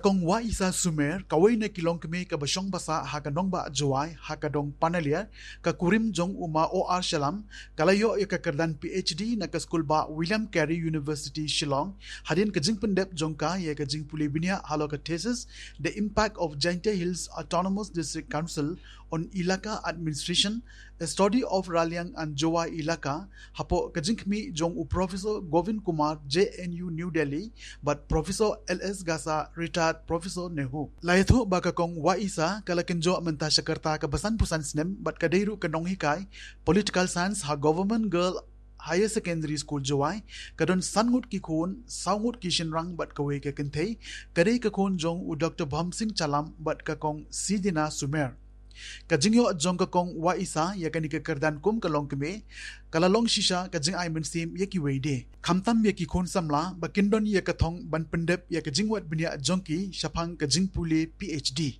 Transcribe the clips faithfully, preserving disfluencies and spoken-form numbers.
Kong Waisa Sumer, kawei na ki longkmie kaba shong basah ha ka nongbah Jowai, ha ka dong Panaliar, ka kurim jong u Ma O R Shylla, ka la ïoh ïa ka kyrdan P H D na ka skulbah William Carey University Shillong, hadien ka jingpyndep jong ka ïa ka jingpule bniah halor ka thesis, The Impact of Jaintia Hills Autonomous District Council on Elaka Administration, A Study of Raliang and Jowai Elaka, hapoh ka jingkhmih jong u Professor Govind Kumar, J N U New Delhi, bad Professor L S Gasa, retired Professor, NEHU. La ïathuh ba ka Kong Waisa ka la kynjoh mynta sha ka rta kaba sanphew san snem bad ka dei ruh ka nonghikai Political Science ha Government Girl Higher Secondary School Jowai, ka don san ngut ki khun, saw ngut ki shynrang bad kawei ka kynthei, ka dei ka khun jong u Doctor Bhamsing Chalam bad ka Kong Sidina Sumer. Ka jingïoh jong ka Kong Waisa ïa kane ka kyrdan kum ka longkmie, ka la long shisha ka jingai mynsiem ïa kiwei de, khamtam ïa ki khun samla ba kin don ïa ka thong ban pyndep ïa ka jingwad bniah jong ki shaphang ka jingpule P H D.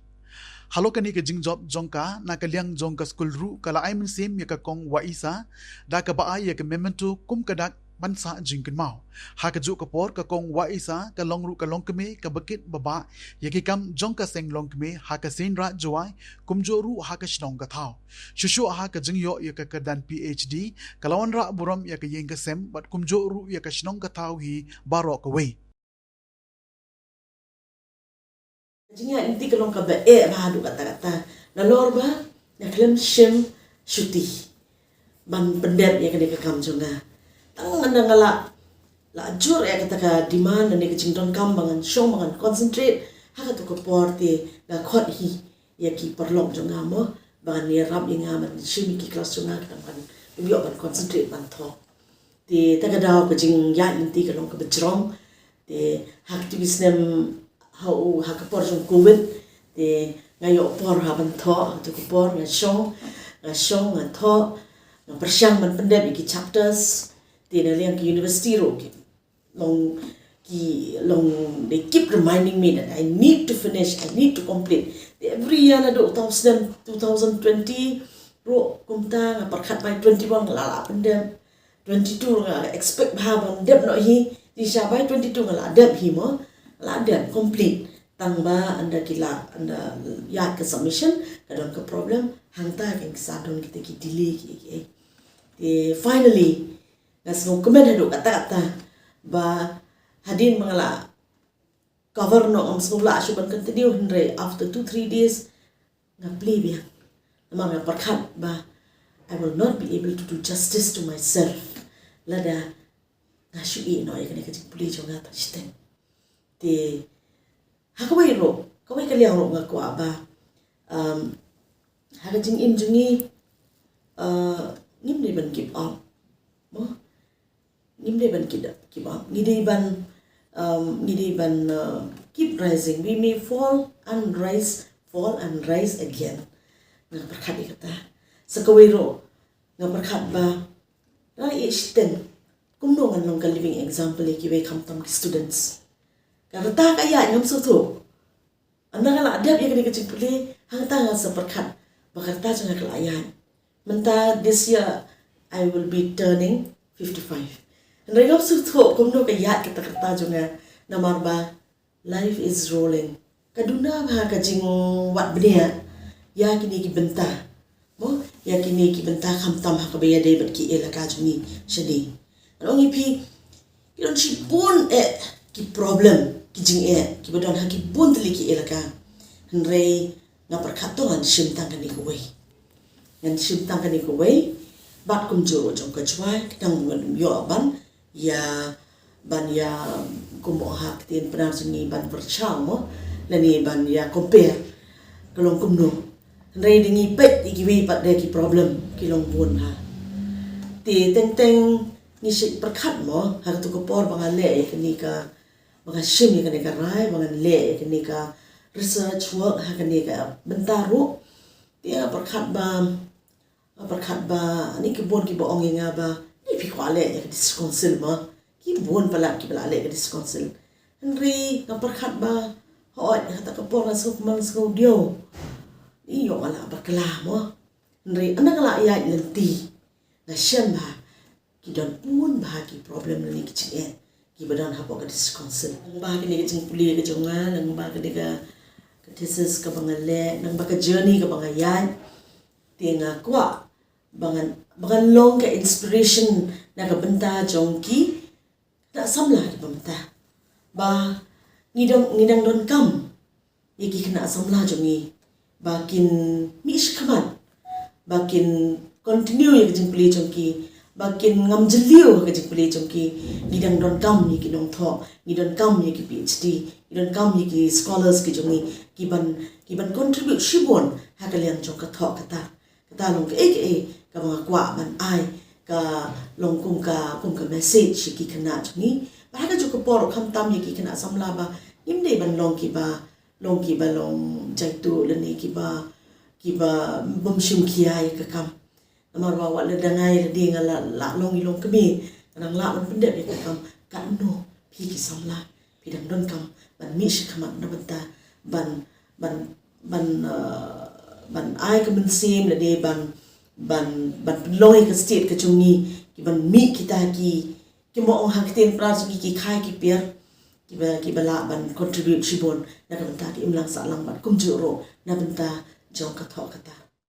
Halor kane ka jingjop jong ka, na ka liang jong ka skul ruh ka la ai mynsiem ïa ka Kong Waisa da kaba ai ïa ka memento kum ka dak ban sah jingkynmaw. Ha kajuh ka por, ka Kong Waisa ka long ruh ka longkmie kaba kit babah ïa ki kam jong ka seng longkmie ha ka Seiñ Raij Jowai, kumjuh ruh ha ka shnong ka thaw. Shuh shuh ha ka jingïoh ïa ka kyrdan P H D, ka la wanrah burom ïa ka ïing ka sem bad kumjuh ruh ïa ka shnong ka thaw hi baroh kawei. Ka jingïaid lynti ka long kaba eh bha haduh katta katta. Nalor ba nga khlem shim shuti ban pyndep ïa kane ka kam jong nga. Tang ynda nga la, la jur ïa kata ka demand ne ka jingdonkam ba ngan shong, ba ngan concentrate ha kato ka por, te nga khot hi ïa ki paralok jong nga mo, ba ngan ïarap ïa nga ban shim ïa ki klas jong nga, khnang ban ym ïoh ban concentrate ban thoh. Te kata ka daw ka jingïaid lynti ka long kaba jrong. Te ha kito ki snem, ha u, ha ka por jong Covid, te nga ïoh por ha ban thoh, ha kato ka por nga shong, nga shong, nga thoh, nga pyrshang ban pyndep ïa ki chapters. Te na liang ki university ruh ki long, ki long, they keep reminding me that I need to finish, I need to complete. Te every year naduh two thousand, two thousand twenty ruh kumta nga pyrkhat bai twenty-one nga la lah pyndep. Twenty-two nga expect bha ban dep noh hi, te sha bai twenty-two nga la dep hi mo, la dep complete. Tang ba ynda ki la, ynda ïaid ka submission ka don ka problem, hangta kan ki sa don kita ki delay ki, ki, ki. Te finally nga sngewkmen haduh katta katta ba hadien ba nga la cover noh, ngam sngewlah shuh ban continue, hynrei after two three days nga plie biang. Namar nga pyrkhat ba I will not be able to do justice to myself lada nga shu ïeh noh ïa kane ka jingplie jong nga tang shiteng. Te ha kawei ruh, kawei ka liang ruh nga kwah ba, um, ha ka jingim jong ngi, uh, ngim dei ban give up mo. Ngim dei ban give up, give up. Ngi dei ban, um, ngi dei ban, uh, keep rising. We may fall and rise, fall and rise again. Nga pyrkhat ïa kata. Sa kawei ruh nga pyrkhat ba, lada ïeh shiteng, kumno ngan long ka living example ïa kiwei, khamtam ki students. Ka rta ka ïaid, ngam sngewthuh. Ynda nga la dep ïa kane ka jingpule, hangta nga sa pyrkhat ba ka rta jong nga ka la ïaid. Mynta this year I will be turning fifty-five. Hynrei ngam sngewthuh kumno ka ïaid kata ka rta jong nga, namar ba life is rolling. Ka duna bha ka jingwad bniah ïa kine ki bynta. Mo, ïa kine ki bynta khamtam ha kaba ïadei bad ki elaka jong ngi shane. Ngan ong ïa phi, ki don shibun eh ki problem, ki jingeh kiba don ha ki bun tylli ki elaka. Hynrei nga pyrkhat to ngan shim tang kane kawei. Ngan shim tang kane kawei bad kumjuh ruh jong ka Jowai, khnang ba ngan ym ïoh ban ïa, ban ïa, kum ha ka ktien Pnar jong ngi, ban pyrshang mo, lane ban ïa compare. Ka long kumno? Hynrei da ngi peit ïa kiwei pat de ki problem ki long bun ha. Te teng teng ngi shu pyrkhat mo, ha kato ka por ba nga leh ïa kane ka, ba nga shim ïa kane ka rai ba ngan leh ïa kane ka research work ha kane ka bynta ruh. Te nga pyrkhat ba, nga pyrkhat ba, ani ki bun kiba ong ïa nga ba, ni phi kwah leh ïa ka district council mo. Ki bun palat kiba la leh ïa ka district council. Hynrei nga pyrkhat ba, hooid, ha kata ka por nga sngewkmen sngewdiaw. Ïoh nga la bakla mo. Hynrei ynda nga la ïaid lynti, nga shem ba ki don bun bha ki problem lane ki jingeh kiba don hapoh ka District Council. Nangba kane ka jingpule ka jong nga, nangba kane ka, ka thesis kaba nga leh, nangba ka journey kaba nga ïaid, te nga kwah ba ngan, ba ngan long ka inspiration na ka bynta jong ki khynnah samla kiba mynta. Ba ngi dang, ngi dang donkam ïa ki khynnah samla jong ngi ba kin mih shakhmat, ba kin continue ïa ka jingpule jong ki, ba kin ngam jylliew ha ka jingpule jong ki. Ngi dang donkam ïa ki nongthoh, ngi donkam ïa ki PhD, ngi donkam ïa ki scholars ki jong ngi, ki ban, ki ban contribute shibun ha ka liang jong ka thoh ka tah. Kata long kaei kaei kaba nga kwah ban ai, ka long kum ka, kum ka message sha ki khynnah jong ngi. Bad ha kajuh ka por khamtam ïa ki khynnah samla ba ngim dei ban long kiba, long kiba long jaituh lane kiba, kiba bym shim khia ïa ka kam. Namar ba wat la dang ai lade nga la, la long i long kmie, nga dang lah ban pyndep ïa ka kam. Katno phi ki samla phi dang donkam ban mih shakhmat na bynta ban, ban, ban, uh, ban ai ka mynsiem lade ban, ban, ban pynlong ïa ka state ka jong ngi, ki ban mih kita ki, ki mo ong ha ka ktien Prah jong ngi ki khai ki pier, kiba, kiba lah ban contribute shibun na ka bynta ka imlang sahlang bad kumjuh ruh na bynta jong ka thoh ka tah.